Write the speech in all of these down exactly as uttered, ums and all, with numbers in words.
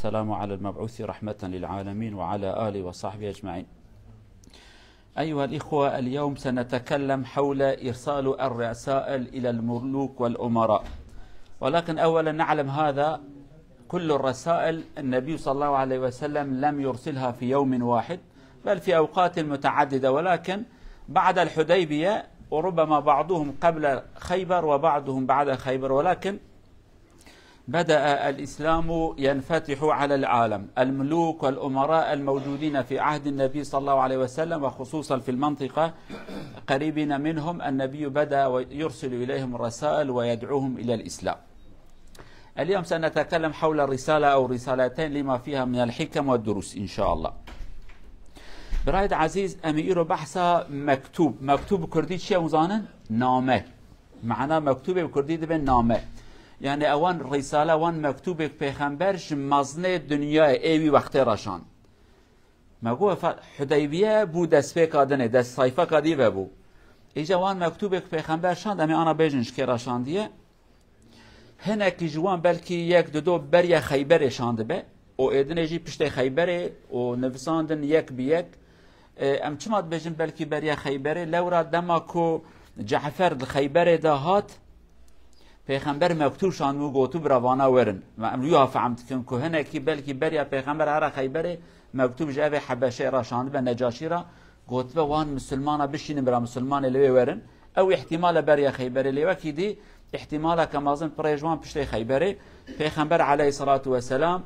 والسلام على المبعوث رحمة للعالمين وعلى آله وصحبه أجمعين. أيها الإخوة، اليوم سنتكلم حول إرسال الرسائل إلى الملوك والأمراء. ولكن أولا نعلم هذا، كل الرسائل النبي صلى الله عليه وسلم لم يرسلها في يوم واحد، بل في أوقات متعددة، ولكن بعد الحديبية، وربما بعضهم قبل خيبر وبعضهم بعد خيبر، ولكن بدأ الإسلام ينفتح على العالم. الملوك والأمراء الموجودين في عهد النبي صلى الله عليه وسلم، وخصوصا في المنطقة قريبين منهم، النبي بدأ يرسل إليهم الرسائل ويدعوهم إلى الإسلام. اليوم سنتكلم حول رسالة أو رسالتين لما فيها من الحكم والدروس إن شاء الله. Birayê ezîz, em îro behsa mektûb. Mektûb bi kurdî çi ye hûn zanin? Name. Mana mektûbê bi kurdî dibe name. Yani ewan risale, wan mektûbê pêxember ji mezinê dinyayê ê wî wextê re şand. Me got, fa-, Hudeybiye bû destpêka dinê, dest sayfeka dî vebû. Îca wan mektûbê pêxember şand, em ê ana bêjin ji kê re şandiye. Hinekî ji wan belkî yek dido beriya Xeyberê şandibe û êdinê jî piştê Xeyberê û nivisandin yek bi yek. E, em çima dibêjin belkî beriya Xeyberê? Lewra dema ku Cefer di Xeyberê de hat, Pêxember mektûb şand û gotû bira vana werin. Ve em wiha fehm dikin ku hinekî belkî beriya Pêxember here Xeyberê mektûb ji evê Hebeşê re şandibe, Necaşî re, gotibe wan misilmana bişînin bira misilmanê li wê werin. Ew îhtimale beriya Xeyberê lê wekî dî îhtimaleke mezin pirê ji wan piştê Xeyberê Pêxember aleyhisselatu vesselam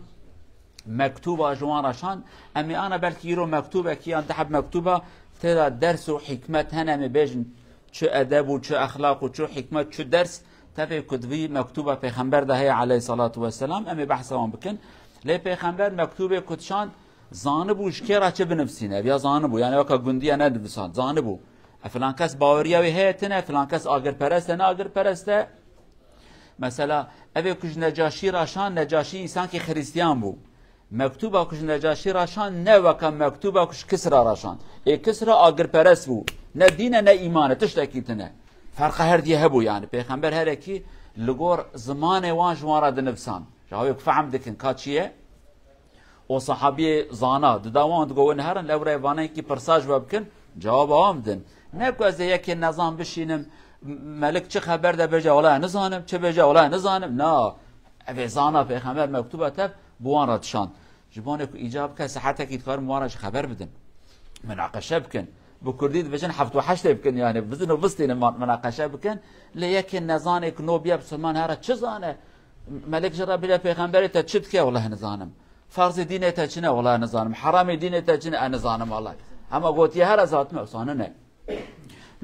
mektûba ji wan re şand. Em ê ana belkî îro mektûbekî yan du heb mektûba tê de ders û hikmet hene, em ê bêjin çi edeb û çi exlaq û çi hikmet, çi ders tevê ku di vî mektûba Pêxember de heye aleyhisselatu vesselam, em ê behsa wan bikin. Lê Pêxember mektûbê ku dişand, zanibû ji kê re çi binivîsîne. Ev ya zanibû, yani weka gundiya nedivisand, zanibû. E, filan kes baweriya wê heye tune, filan kes agirperest e, ne agirperest e. Mesela, evê ku ji Necaşî re şand, Necaşî însankî Xiristiyan bû. Mektûba ku ji Necaşî re şand, ne weka mektûba ku ji Kisra re şand. Ê Kisra agirperest bû. Ne dîn e, ne îman e, tiştekî tune. Ferqa her diyê hebû yani. Pêxember herekî li gor zimanê wan ji wan re dinivisand. Ji awê ku fehm dikin ka çi ye? O sahabiyê zana, dida wan digo, win herin, lewre vanekî pirsa ji we bikin, cewaba wan bidin. Ne ku ez ê yekê nezan bişînim, m-, melik çi xeber de bêje, wala nizanim, çi bêje, wala nizanim. Na, ev ê zana, Pêxember mektûba tev bi wan re dişand. Ji bo ne ku îca bike, sihetekî dikarin wan re ji xeber bidin. Minaqeşe bikin. Bi kurdî dibêjin heft û heştê bikin, yani bizin û bistînin man-, minaqeşe bikin. Lê yekê nezanê ku no biye bisilman here çi zane? Melik ji re bile, Pêxemberê te çi dike? Wala nizanim. Ferzê dînê te çi ne? Wala nizanim. Heramê dînê te çi ne? E, nizanim wala. Hema gotiye here zatime, wisa nine.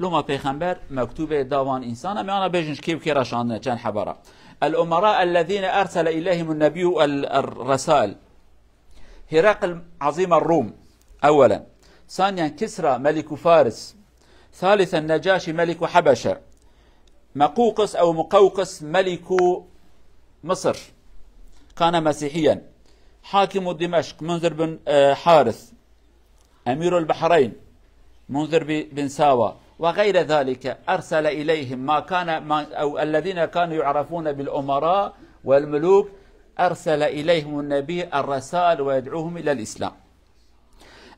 Loma Pêxember mektûbê da wan însan, em ê ana bêjin ji kê bi kê re şandine, çend hebara. El umara ellezîne ersele ileyhimun nebiyyu el, el resail. Hirakl azîm el Rûm. Ewelen. Saniyen Kisra meliku Faris. Salisen Necaşî meliku Hebeşe. Meqûqis ew Muqewqis meliku Misir. Kana Mesîhiyen. Hakimu Dimeşq Munzir bin, e, Haris. Emirul Bahreyn Munzir bi-, bin Sawa. Ve gayre zalike ersele ileyhim ma kana ma, ew ellezine kanu yu'rafune bil umara vel muluk ersele ileyhimun nebi er resal ve yed'uhum ilel islam.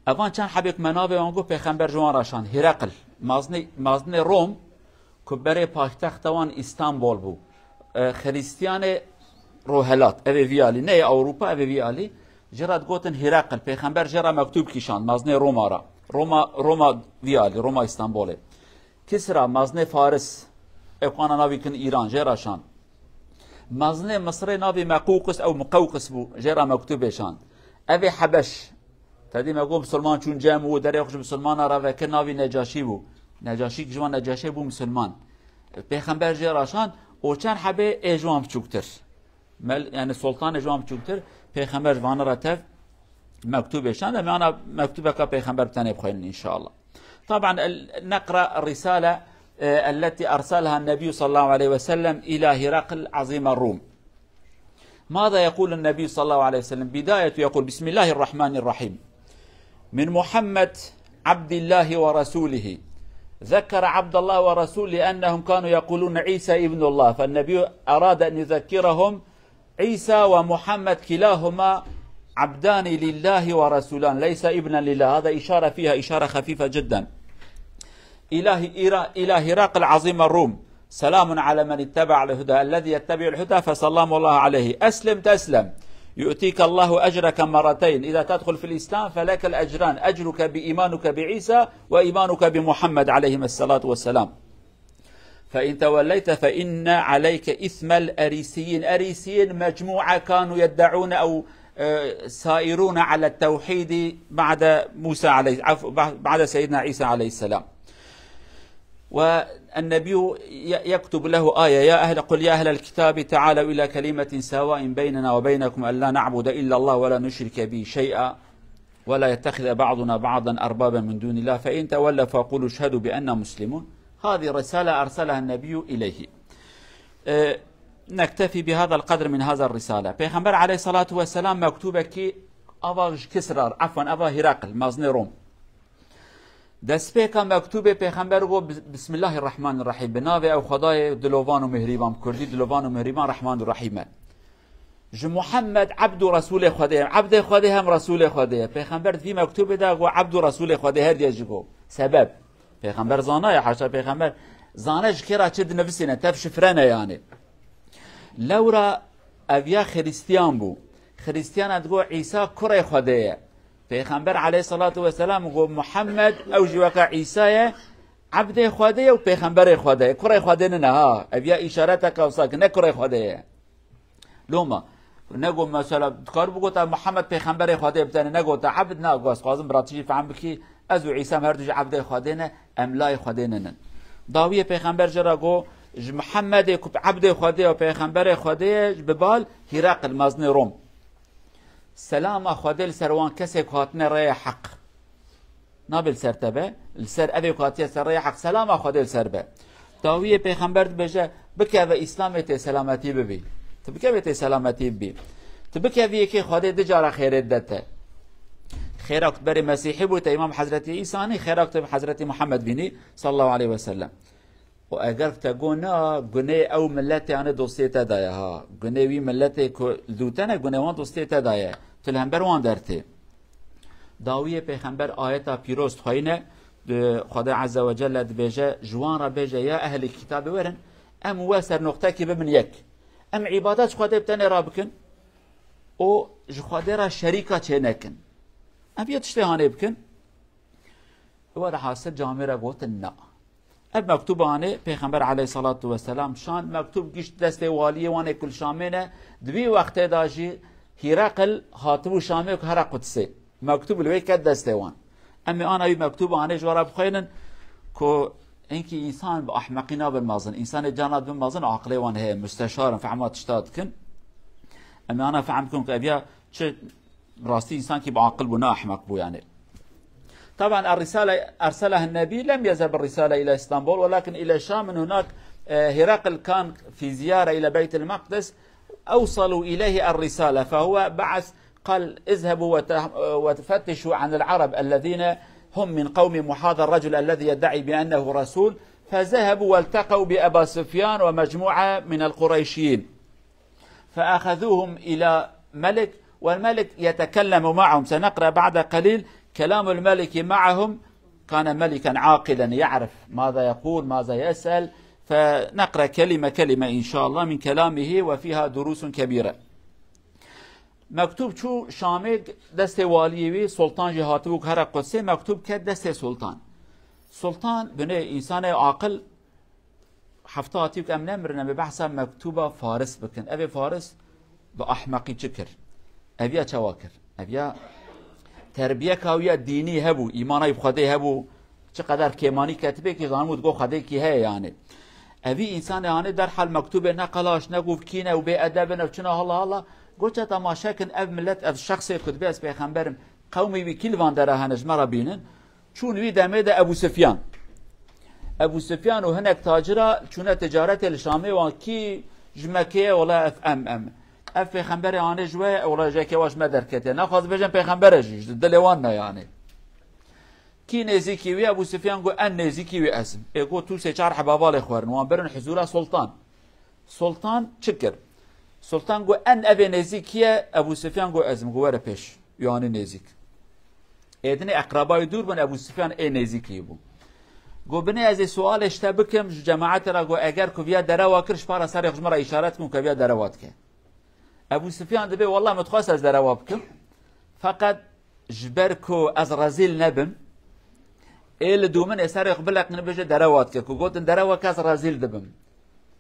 Evan çend hebêk me navê wan got, Pêxember ji wan re şand. Hirakl, mazinê, mazinê Rom, ku berê paytexta wan Îstanbol bû. E, Xiristiyanê Rohelat, ev ê vî alî, ne yê Ewropa, ev ê vî alî. Ji re digotin Hirakl, Pêxember jê re mektûb kîşand, mazinê Roma re. Roma, Roma vî alî, Roma Îstanbolê. Kisra, mazinê Faris, ê ku ana navî kin Îran, jê re şand. Mazinê Misirê navî Meqûqis ew Muqewqis bû, jê re mektûbê şand. Ev ê Hebeş, Tedî me got, misilman çûn cem û derê xwe ji misilmana re vekir, navî Necaşî bû. Necaşî ji wan Necaşê bû misilman. Pêxember jê re şand û çend hebê ê ji wan biçûktir. Mel-, yani soltanê ji wan biçûktir. Pêxember ji vana re tev mektûbê şand. Em ana mektûbeka Pêxember bi tenê bixwînin inşallah. Taban el-, neqra risale, e, elleti ersalaha Nebiyyu sallallahu aleyhi ve sellem ila Hirakl azîma Rûm. ماذا يقول النبي صلى الله عليه وسلم؟ بداية يقول: بسم الله الرحمن الرحيم. من محمد عبد الله ورسوله. ذكر عبد الله ورسوله لأنهم كانوا يقولون عيسى ابن الله، فالنبي أراد أن يذكرهم عيسى ومحمد كلاهما عبدان لله ورسولان، ليس ابنا لله. هذا إشارة فيها إشارة خفيفة جدا. إلى هرا-، إلى هرقل عظيم الروم، سلام على من اتبع الهدى، الذي يتبع الهدى فسلام الله عليه، أسلم تسلم، يؤتيك الله أجرك مرتين، إذا تدخل في الإسلام فلك الأجران، أجرك بإيمانك بعيسى وإيمانك بمحمد عليهما الصلاة والسلام. فإن توليت فإن عليك إثم الأريسيين. أريسيين مجموعة كانوا يدعون أو، آه، سائرون على التوحيد بعد موسى عليه، عفو، بعد سيدنا عيسى عليه السلام. والنبي ي-، يكتب له آية: يا أهل، قل يا أهل الكتاب تعالوا إلى كلمة سواء بيننا وبينكم ألا نعبد إلا الله ولا نشرك به شيئا ولا يتخذ بعضنا بعضا أربابا من دون الله، فإن تولوا فقولوا اشهدوا بأننا مسلمون. هذه رسالة أرسلها النبي إليه. Ee, نكتفي بهذا القدر من هذا الرسالة. Pêxember aleyhissalatu vesselam mektûbekî ava ji Kisra, efwen, ava Hirakl, mezinê Rom. Destpêka mektûbê Pêxember got: "Bis-, Bismillahirrahmanirrahîm. Bi navê ew Xwedayê dilovan û mihrîban." Kurdî dilovan û mihrîban, Rehman û Rehîm e. Ji Muhammed, Ebd û Resûlê Xwedê ye. Ebdê Xwedê hem Resûlê Xwedê ye. Pêxember di vî mektûbê de got, Ebd û Resûlê Xwedê, her diye jî got. Sebeb? Pêxember zanaye, haşa, Pêxember zane ji kê re çi dinivisîne, tev şifre ne yani. Lewra ev ya Xiristiyan bû. Xiristiyana digot, Îsa kurê Xwedê ye. Pêxember aleyhissalatu vesselam got, Muhammed, ew jî weke Îsa ye, Ebdê Xwedê ye û Pêxemberê Xwedê ye. Kurê Xwedê nine ha. Ev ya îşareteke wisa ki ne kurê Xwedê ye. Loma, negot mesela, dikar bigota Muhammed pêxemberê Xwedê bitene, negota Ebd, na, got, ez dixwazim bira tu jî fehm bikî, ez û Îsa em her du jî Ebdê Xwedê ne, em layê Xwedê ninin. Dawiyê pêxember jê re got, ji Muhammedê ku Ebdê Xwedê ye û pêxemberê Xwedê ye, bi bal Hîraql, mezinê Rom. Selama Xwedê li ser wan kesê ku hatine rêya heq. Nabe li ser te be, li ser evê ku hatiye ser rêya heq, selama Xwedê li ser be. Dawiyê pêxember dibêje, bikeve Îslamê tê selametî bibî. Tu bikevê tê selametî bibî. Tu bikevî yekê Xwedê du cara xêrê dide te. Xêra ku berê Mesîhî bû te Îmam Hezretî Îsa anî, xêra ku te Hezretî Muhammed bînî, sallallahu aleyhi ve sellem. Û eger te got na, gunê ew miletê anê dostê te daye ha. Gunê wî miletê ku li dû te ne, gunê wan dostê te daye. Tu li hember wan dertê. Dawiyê pêxember ayeta pîroz dixweyne, di-, Xwedê Azze ve Celle dibêje, ji wan re bêje, ya ehlî kitabê werin, em we ser noqtekî bibin yek. Em îbadet ji Xwedê bi tenê re bikin û ji Xwedê re şerîka çê nekin. Em vê tiştê hanê bikin. Û welhasil camê re gotin na. Ev mektûb anê Pêxember aleyhissalatu vesselam şand, mektûb gişt destê waliyê wan ê ku li Şamê ne, di vî wextê de jî Hîraql hatibû Şamê ku here Qudsê. Mektûb li wê ket destê wan. Em ê ana wî mektûb anê ji we re bixwînin ku hinkî însan bi ahmeqî nabin mezin. Însanê carna dibin mezin, aqilê wan heye, musteşar in, fehma tişta dikin. Em ê ana fehm bikin ku ev ya çi Rastî însankî bi aqil bû, ne ehmeq bû yani. طبعا الرسالة أرسلها النبي، لم يذهب الرسالة إلى اسطنبول ولكن إلى الشام. من هناك، آه، هرقل كان في زيارة إلى بيت المقدس، أوصلوا إليه الرسالة، فهو بعث قال: اذهبوا وت-، وتفتشوا عن العرب الذين هم من قوم هذا الرجل الذي يدعي بأنه رسول. فذهبوا والتقوا بأبا سفيان ومجموعة من القريشيين. فأخذوهم إلى ملك، والملك يتكلم معهم. سنقرأ بعد قليل كلام الملك معهم. كان ملكا عاقلا يعرف ماذا يقول، ماذا يسأل. فنقرأ كلمة كلمة إن شاء الله من كلامه، وفيها دروس كبيرة. Mektûb çû Şamê, destê waliyê wî, Sultan jî hatibû ku here Qudsê, mektûb ket destê Sultan. Sultan, binê însanê aqil, hefta hatî ku em nemirin, em ê behsa mektûba Faris bikin. Ev ê Faris bi ahmeqî çi kir? Ev ya çawa kir? Ev ya terbiyeka wî ya dînî hebû, îmana wî bi Xwedê hebû, çi qeder kêmanî ketibê kî zanibû digo Xwedêkî heye yani. Evî însanê hanê derhal mektûbê ne qelaş, ne guvkî ne û bê edeb in ew çina hala hala. Goça temaşe kin ev milet, ev şexsê ku dibê ez pêxember im, qewmê wî kî li van dera hene ji me re bînin. Çûn wî demê de Ebû Sifyan. Ebû Sifyan û hinek tacira çûne ticaretê li Şamê, wan kî ji Mekkeyê, wela ev em, em. Ev pêxemberê anê ji we, wela ji yekê wa ji me derketiye. Naxwaz bêjin pêxember e jî, ji dilê wan ne yani. Kî nêzîkî wî, Ebû Sifyan got, en nêzîkî wî ez im. Ê got, tu sê çar heba valê xwerin, wan birin huzûra Sultan. Sultan çi kir? Sultan got, "En evê nêzîkî ye." Ebû Sufyan got, "Ez im." Got, "Were pêş." Yanî nêzîk. Êdinê eqrebayî dûr bûn, Ebû Sufyan ê nêzîkî bû. Got, "Binê ez ê sualê ji te bikim." Ji cemaetê re got, "Eger ku viya derewa kir, ji para serê xwe ji min re îşaret bikin ku viya derewa dike." Ebû Sufyan dibê, "Wallah, min dixwest ez derewa bikim. Feqet ji ber ku ez rezîl nebim, ê li dû min ê serê xwe bileqîne bêje derewa dike." Ku gotin derewa ke ez rezîl dibim.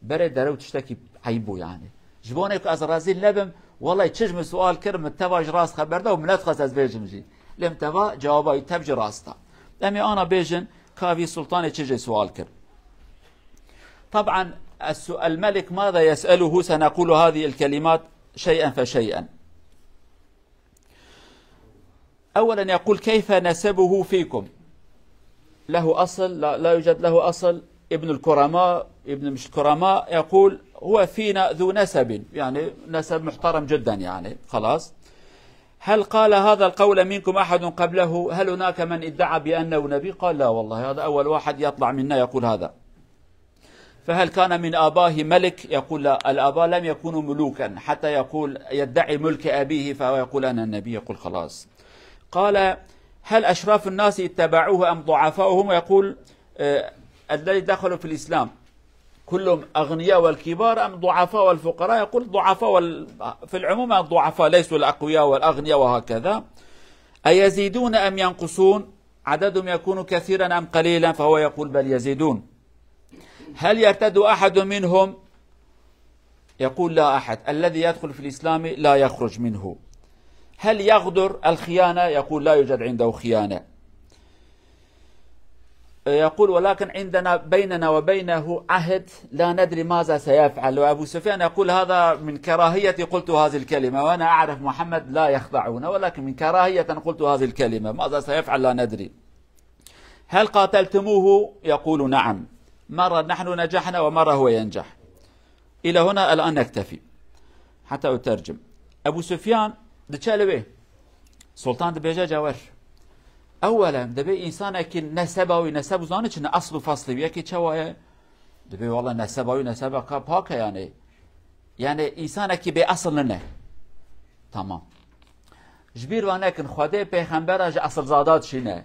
Berê derew tiştekî eyb bû yani. Ji bo ne ku ez rezîl nebim, welay çi ji min sual kir, min teva ji rast xeber da û min nedixwest ez bêjim jî. Lê min teva cewaba wî tev jî rast da. Em ê ana bêjin ka vî sultanê çi jê sual kir. طبعا السو-، الملك ماذا يسأله؟ سنقول هذه الكلمات شيئا فشيئا. أولا يقول: "كيف نسبه فيكم؟" له أصل؟ لا، لا يوجد له أصل. ابن الكرماء، ابن مش الكرماء يقول: "هو فينا ذو نسب"، يعني نسب محترم جدا، يعني خلاص. "هل قال هذا القول منكم أحد قبله؟ هل هناك من ادعى بأنه نبي؟" قال: "لا والله، هذا أول واحد يطلع منا يقول هذا." "فهل كان من آبائه ملك؟" يقول: "لا، الآباء لم يكونوا ملوكا حتى يقول، يدعي ملك أبيه فهو يقول: أنا النبي." يقول: "خلاص." قال: "هل أشراف الناس اتبعوه أم ضعفاؤهم؟" يقول: آه، "الذي دخلوا في الإسلام كلهم أغنياء والكبار أم ضعفاء والفقراء؟" يقول: "ضعفاء وال-، في العموم الضعفاء، ليسوا الأقوياء والأغنياء وهكذا. أيزيدون أم ينقصون؟ عددهم يكون كثيرا أم قليلا؟" فهو يقول: "بل يزيدون." "هل يرتد أحد منهم؟" يقول: "لا أحد. الذي يدخل في الإسلام لا يخرج منه." "هل يغدر، الخيانة؟" يقول: "لا يوجد عنده خيانة." يقول: "ولكن عندنا، بيننا وبينه عهد لا ندري ماذا سيفعل." وأبو سفيان يقول: "هذا من كراهية قلت هذه الكلمة، وأنا أعرف محمد لا يخدعنا، ولكن من كراهية قلت هذه الكلمة، ماذا سيفعل لا ندري." "هل قاتلتموه؟" يقول: "نعم. مرة نحن نجحنا ومرة هو ينجح." إلى هنا الآن نكتفي حتى أترجم. Ebû Sufyan diçe li wê. Sultan dibêje: "Cawer. Ewelen, dibê însanekî neseba wî, neseb û zanî çi ne, asl û faslê wî yekî çawa ye?" Dibê: "Wala neseba wî neseba ka pak e yani. Yani însanekî bê asl nine." Tamam. "Ji bîr ve nekin, Xwedê pêxembera ji esilzada dişîne.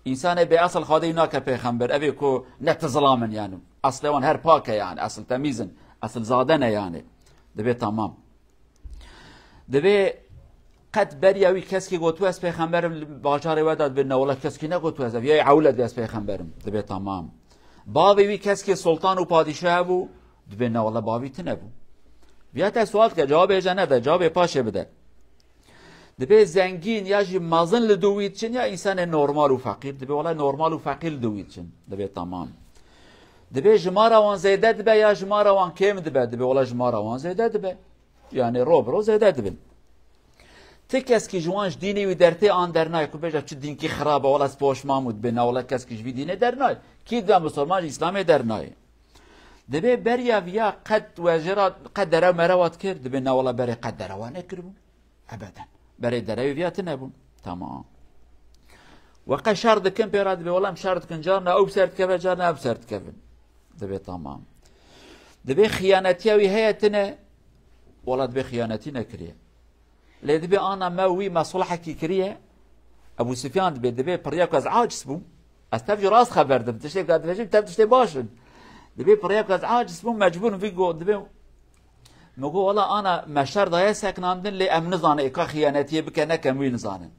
Însanê bê esil Xwedê nake pêxember, evê ku ne tizilam in yani. Eslê wan her pak e yani, esil temîz in, esilzade ne yani." Dibê tamam. Dibê qet beriya wî keskî gotu ez pêxemberim li bajarê we de? Dibê ne wele keskî negotu ez, ev yê ewle dibê ez pêxemberim. Dibê tamam. Bavê wî keskî sultan û padîşah hebû? Dibê ne wele bavî tune bû. Viya te sual dike, cewabê hêja nede, cewabê paşê bide. Dibê zengîn ya jî mezin li dû wî diçin ya însanê normal û feqîr? Dibê wele normal û feqîr li dû wî diçin. Dibê tamam. Dibê jimara wan zêde dibe ya jimara wan kêm dibe? Dibê wele jimara wan zêde dibe. Yani ro bi ro zêde dibin. Ti keskî ji wan ji dînê wî dertê an dernayê ku bêje çi dînkî xirab e, wela ez poşman bû, dibê na wela keskî ji vî dînê dernayê. Kî dibe misilman ji Îslamê dernayê. Dibê beriya viya qet we jê re qet derew merewa dikir? Dibê na wela berê qet derewa nekiribû. Ebeden. Berê derewê viya tune bûn. Tamam. We qet şer dikin pê re? Dibê wela em şer dikin, carna ew bi ser dikeve, carna ew bi ser dikevin. Dibê tamam. Dibê xiyanetiya wî heye tune? Wela dibê xiyanetî nekiriye. Lê dibê ana me wî me sulhekî kiriye? Ebû Sufyan dibê, dibê piriya ku ez aciz bûm. Ez tev jî rast xeber dim. Tiştê ku ez dibêjim tev tiştê baş in. Dibê piriya ku ez aciz bûm, mecbûr im vî got, dibê min got, wela ana me şer daye sekinandin, lê em nizanin ê ka xiyanetiyê bike neke, em wî nizanin.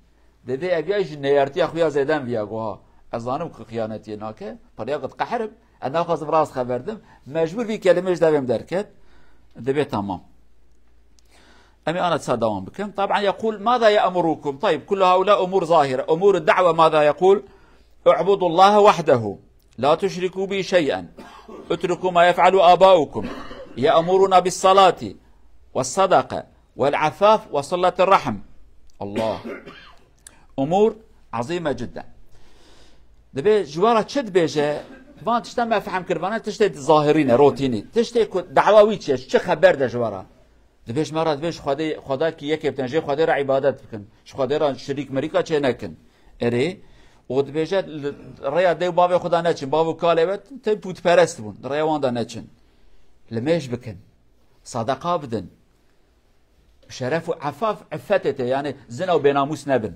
Dibê ev ya jî neyartiya xwe ya zêden viya got, ha, ez zanim ku xiyanetiyê nake, piriya ku diqehirim, ez naxwazim rast xeber dim, mecbûr vî kelimê ji devê min derket. Dibê tamam. Em ê ana disa dewam bikin. طبعا يقول: ماذا يأمركم؟ طيب، كل هؤلاء أمور ظاهرة. أمور الدعوة ماذا يقول؟ اعبدوا الله وحده، لا تشركوا به شيئا، اتركوا ما يفعل آباؤكم، يأمرنا بالصلاة والصدقة والعفاف وصلة الرحم. الله. أمور عظيمة جدا. Dibê ji we re çi dibêje? Van tişta me fehm kir, vana tiştê zahirî ne, rotînî. Tiştê ku dawa wî çi ye, çi xeber de ji we re? Dibê ji me re, dibê ji Xwedê, Xwedakî yekê bitin, jê Xwedê re îbadet bikin. Ji Xwedê re şirîk mirîka çê nekin. Erê, û dibêje li rêya dê û bavê xwe de neçin, bav û kalê we tê pûtperest bûn, li rêya wan de neçin. Limêj bikin, sadeqa bidin, Şeref û efaf, iffetê tê, yani zina û bênamûs nebin.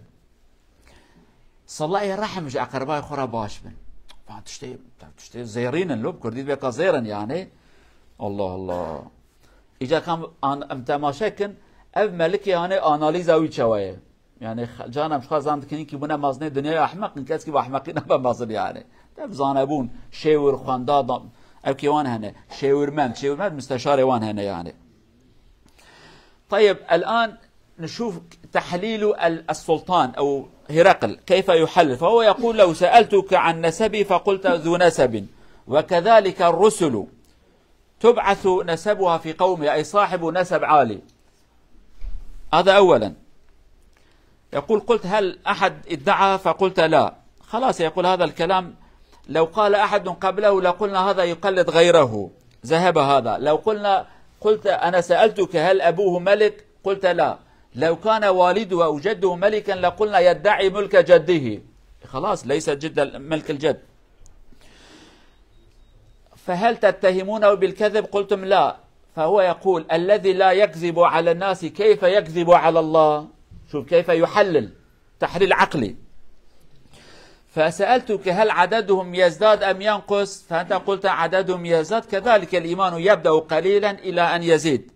Silayê rehm ji eqrebay xwe re baş bin. Van tiştê, tiştê zêrîn in, lo bi kurdî dibêka zêr in yani. Allah Allah. Îca kam an, em temaşe kin, ev melikê yani analîza wî çawa ye? Yani, cana em ji xwe zan dikin ki bûne mazinê dinyaya ehmeq in, kes ki bi ehmeqî nabe mazin yani. Ev zanebûn, şêwir, xwenda, da-, ev ki wan hene. Şêwirmend, şêwirmend misteşarê wan hene yani. طيب، الآن نشوف تحليل ال-، السلطان أو هرقل كيف يحلل. فهو يقول: لو سألتك عن نسبي فقلت ذو نسب، وكذلك الرسل تبعث نسبها في قومها، أي صاحب نسب عالي. هذا أولا. يقول: قلت: هل أحد ادعى؟ فقلت: لا. خلاص، يقول هذا الكلام، لو قال أحد قبله لقلنا هذا يقلد غيره، ذهب هذا. لو قلنا، قلت: أنا سألتك هل أبوه ملك؟ قلت: لا. لو كان والده أو جده ملكا لقلنا يدعي ملك جده. خلاص، ليس جد ملك الجد. فهل تتهمونه بالكذب؟ قلتم: لا. فهو يقول: الذي لا يكذب على الناس كيف يكذب على الله؟ شوف كيف يحلل، تحليل عقلي. فسألتك: هل عددهم يزداد أم ينقص؟ فأنت قلت: عددهم يزداد، كذلك الإيمان يبدأ قليلا إلى أن يزيد.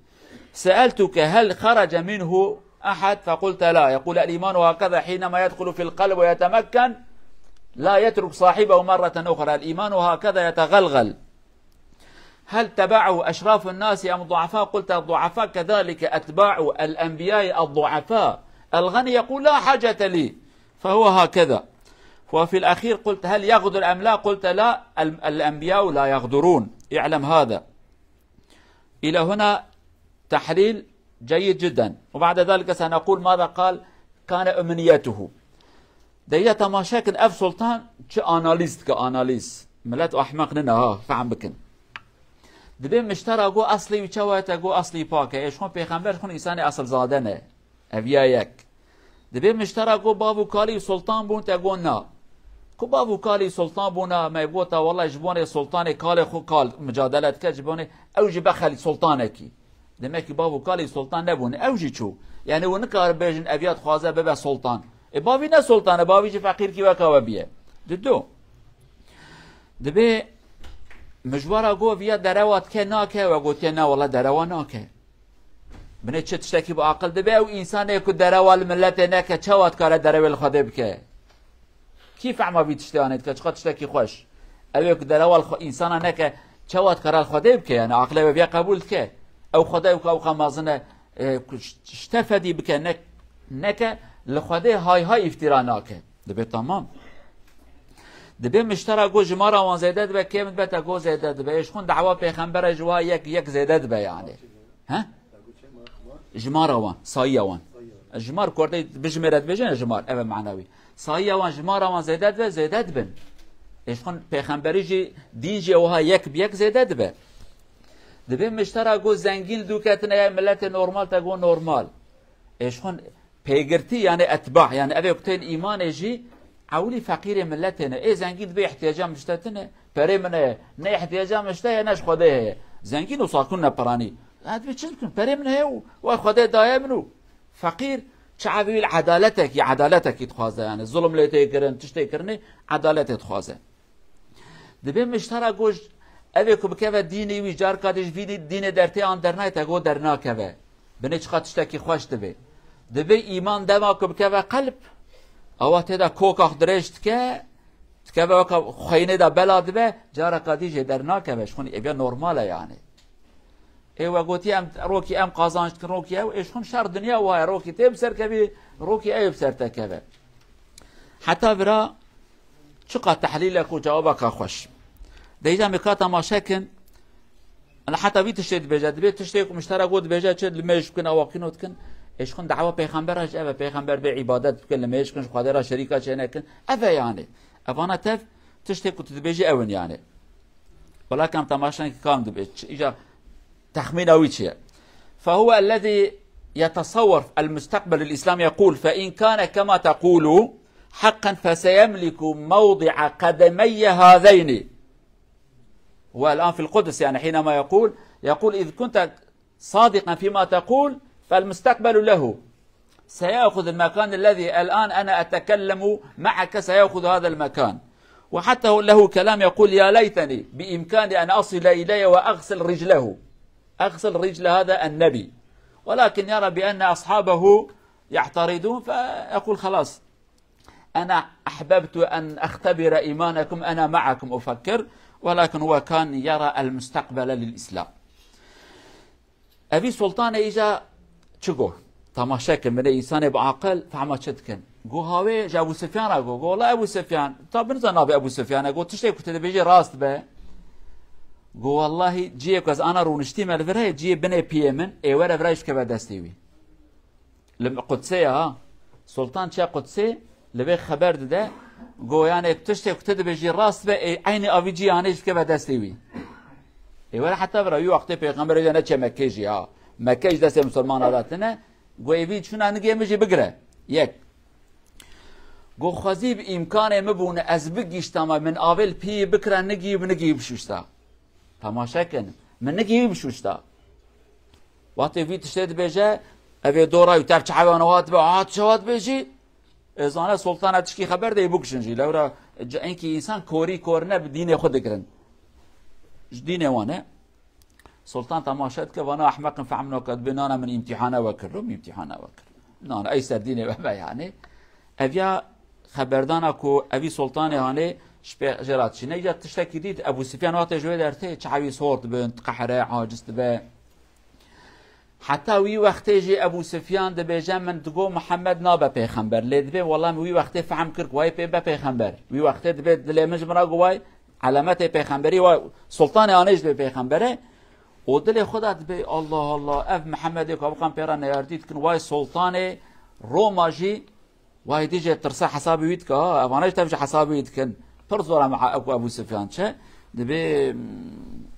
سألتك: هل خرج منه أحد؟ فقلت: لا. يقول: الإيمان هكذا حينما يدخل في القلب ويتمكن لا يترك صاحبه مرة أخرى، الإيمان هكذا يتغلغل. هل تبعه أشراف الناس أم الضعفاء؟ قلت: الضعفاء، كذلك أتباع الأنبياء الضعفاء. الغني يقول: لا حاجة لي، فهو هكذا. وفي الأخير قلت: هل يغدر أم لا؟ قلت: لا، ال-، الأنبياء لا يغدرون، اعلم هذا. إلى هنا تحليل جيد جدا. وبعد ذلك سنقول ماذا قال كان أمنيته. Deyî temaşe kin, ev sultan çi analîz dike, analîz. Milet ahmeq nine ha, fehm bikin. Dibê miştera go eslî wî çawa ye, te go eslî pak e. Ê ji xwe pêxember, ji xwe însanê esilzade ne. Ev ya yek. Dibê miştera go bav û kalî sultan bûn, te go na. Ku bav û kalî sultan bûna, me gota, wela ji bonê sultanê kalê xwe kal micadele dike, ji bonê ew jî be xelî sultanekî. Demek ki bav û kalî sultan nebûn, ew jî çû. Yani hûn nikare bêjin ev ya dixwaze bibe sultan. Ê bavî ne sultan e, bavî jî feqîrkî weka we biye. Dido. Dibê mijwara go viya derewa dike nake, we gotiye na wela derewa nake. Binê çi tiştekî bi aqil dibe, ew însanê ku derewa li miletê neke, çawa dikare derewê li Xwedê bike? Kî fehma vî tiştê anê dike, çiqa tiştekî xweş. Ew ê ku derewa li xwe, însana neke, çawa dikare li Xwedê bike? Yani aqilê we viya qebûl dike. Ew Xwedê ew ka, ew ka mezin e, e, ku ş-, şte fedî bike, ne-, neke, li Xwedê hay hay îftîra nake. Dibê tamam. Dibê miştera go jimara wan zêde dibe, kêm dibe, te go zêde dibe. Ê ji xwe dawa pêxembere ji wa yek, yek zêde dibe yani. He? Jimara wan, sayiya wan. Jimar kordey bijimêre dibêje ne jimar, ev e manawî. Sayiya wan, jimara wan zêde dibe, zêde dibin. Ê ji xwe pêxemberî jî, dîn jî wiha yek bi yek zêde dibe. Dibê miştera go zengîn li dû ketine, ya miletê normal te go normal. Ê ji xwe pêgirtî, yani etba, yani ev ê ku tên îmanê jî ewlî feqîrê miletê ne. Ê zengîn dibê ihtiyaca min ji te tine, perê min heye. Ne ihtiyaca min ji te heye, ne ji Xwedê heye. Zengîn û sakûn ne piranî. Ha, dibê çi bikim? Perê min heye û we Xwedê daye min û feqîr çi evî wî edaletekî, edaletekî dixwaze yani. Zulm lê tê kirin, tiştê kirinê edaletê dixwaze. Dibê miştera go, ev ê ku bikeve dînê wî, carka dî ji vî dî-, dînê dertê an dernayê, te go dernakeve. Binê çiqa tiştekî xweş dibê. Dibê îman dema ku bikeve qelb, awa tê de koka xwe dirêj dike, dikeve weka xweynê de bela dibe, careka dî jê dernakeve, ji xwe ev ya normal e yani. Ê we gotiye em rokî em qazanç dikin, rokî ew, ê ji xwe şer dinya waye, rokî tê bi ser kevî, rokî ew bi ser te keve. Heta vira çiqa tehlîlek û cewabeka xweş. Deyca me ka temaşe kin, ana heta vî tiştê dibêje, dibê tiştê ku miştera got dibêje çi li mêj bikin, awakîno dikin. Ê ji xwe dawa pêxembera jî ev e, pêxember bê îbadet bikin, li mêj bikin, ji Xwedê re şerîka çê nekin. Ev e yani. Evana tev tiştê ku tu dibêjî ew in yani. Wela kam temaşe ki kam dibe, ç-, îca texmîna wî çi ye? فهو الذي يتصور المستقبل الإسلام يقول: فإن كان كما تقول حقا فسيملك موضع قدمي هذين. هو الآن في القدس، يعني حينما يقول، يقول: إذ كنت صادقا فيما تقول، فالمستقبل له سيأخذ المكان الذي الآن أنا أتكلم معك، سيأخذ هذا المكان. وحتى له كلام يقول: يا ليتني بإمكاني أن أصل إليه وأغسل رجله، أغسل رجل هذا النبي، ولكن يرى بأن أصحابه يعترضون، فيقول: خلاص، أنا أحببت أن أختبر إيمانكم، أنا معكم أفكر، ولكن هو كان يرى المستقبل للإسلام. Evî Sultanê îca çi got? Temaşe kin, binê însanê bi aqil fehma çi dikin. Got, hawê ji Ebû Sufyan re got. Got, wela Ebû Sufyan, ta binizan navê Ebû Sufyan e. Got, tiştê ku tu dibêjî rast be. Got, wellahî ciyê ku ez ana rûniştî me li vir heye, ciyê binê piyê min, ê were vira jî bikeve destê wî. Li Qudsê ya ha. Sultan çiya Qudsê, li vê xeber dide, go yanê tiştê ku tu dibêjî rast be, ê eynî avî cî yanê jî bikeve destê wî. Ê were heta vira wî wextê pêxemberê de neçe Mekkê jî ha. Mekke jî destê misilmana de tine, go ê vî çûna nigê min jî bigire. Yek. Go xwezî bi îmkanê min bûne, ez bigihîştama, min avê li pî bikira nigî û bi nigî bişuşta. Temaşe kin. Min nigî wî bişuşta. Wextê vî tiştê dibêje, ev ê dora wî tev çi heywana hat be, hat çi hat bêjî? Ê zane Sultana tişkî xeber de ê bikişin jî. Lewra c-, enkî însan korî korine bi dînê xwe digirin. Ji dînê wan e. Sultan temaşe dike, vana ehmeqin fehmnoke, dibê nana min îmtîhana we kir, min îmtîhana we kir. Nana, ey ser dînê we be yani. Ev ya xeberdana ku evî Sultanê hanê ji pê jê re dişîne. Ya tiştekî dît, Ebû Sufyan wextê ji wê dertê çawa wî sor dibin, diqehre, aciz dibe. Heta wî wextê jî Ebû Sufyan dibêje, min digo Mihemed nabe pêxember. Lê dibê wela min wî wextê fehm kir ku wayê pê be pêxember. Wî wextê dibê dilê min ji min re got way alametê pêxemberî, way Sultanê hanê jî dibê pêxember e. Û dilê xwe de dibê, Allah Allah, ev Mihemedê ku eviqan pê re neyardî dikin, way Sultanê Roma jî, way dî jê tirse hesabê wî dike, ha, evane jî tev ji hesabê wî dikin. Pir zor e, ew ku Ebû Sufyan çe, dibê, mm,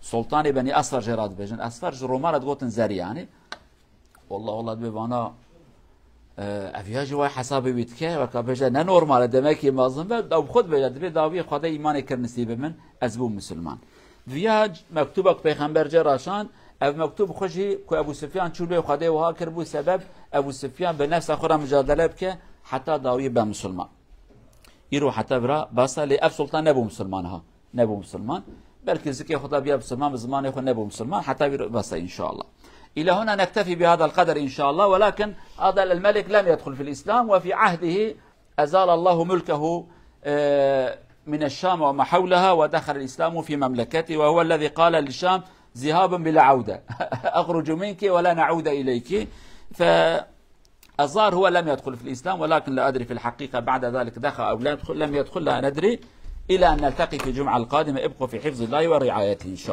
Sultanê Benî Esfer jê re dibêjin. Esfer ji Roma re digotin zerî yani. Wallah, wallah, dibê vana, e, ev ya jî way hesabê wî dike, weka bêje ne normal e, demekî mezin be, ew bi xwe dibêje, dibê dawiyê Xwedê îmanê kir nisîbê min, ez bûm misilman. Viya c-, mektuba ku Pêxember jê re şand, ev mektub xwe jî ku Ebû Sufyan çû lê Xwedê wiha kiribû sebeb Ebû Sufyan bi nefsa xwe re micadele bike, heta dawiyê be misilman. Îro heta vira basa lê ev sultan nebû misilman ha. Nebû misilman. Belkî zikê xwe da biya misilman, bi zimanê xwe nebû misilman. Heta vî bes e, inşallah. إلى هنا نكتفي بهذا القدر إن شاء الله، ولكن هذا الملك لم يدخل في الإسلام، وفي عهده أزال الله ملكه، آه، من الشام وما حولها، ودخل الإسلام في مملكته، وهو الذي قال للشام: ذهاب بلا عودة، أخرج منك ولا نعود إليك. ف الظاهر هو لم يدخل في الإسلام، ولكن لا أدري في الحقيقة بعد ذلك دخل أو لا يدخل، لم يدخل، لا ندري. إلى أن نلتقي في الجمعة القادمة، ابقوا في حفظ الله ورعايته إن شاء الله.